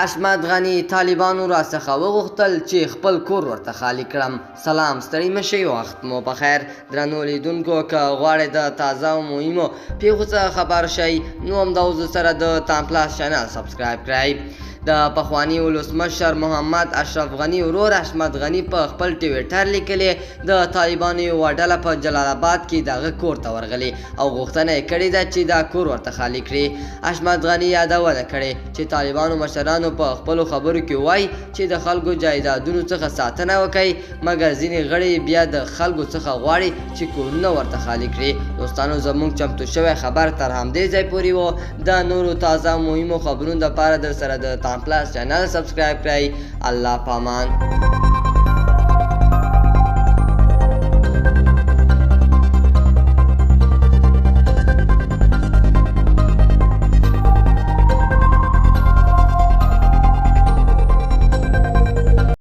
حشمت غني طالبانو راڅخه وغوښتل چې خپل کور ورته خالي کړم. سلام، ستړي مه شئ، وخت مو په خیر. درنو لیدونکو، که غواړئ د تازه او مهمو پیښو څخه خبر شئ نو همدا اوس سره د تان پلاس چینل subscribe کړئ. د پخواني ولسمشر محمد اشرف غني ورور حشمت غني په خپل ټویټر لیکلي، د طالبانو یوه ډله په جلال آباد کې د هغه کور ته ورغلې او غوښتنه یې کړې ده چې دا کور ورته خالي کړي. حشمت غني یادونه کړې چې طالبانو مشرانو په خپلو خبرو کې وایي چې د خلکو جایدادونو څخه ساتنه وکړي، مګر ځینې غړي بیا د خلکو څخه غواړي چې کورونه ورته خالي کړي. دوستانو، زموږ چمتو شوی خبر تر همدې ځای پورې و. د نورو تازه مهمو خبرونو دپاره در سره د تان پلاس چینل subscribe کړئ. الله پامان.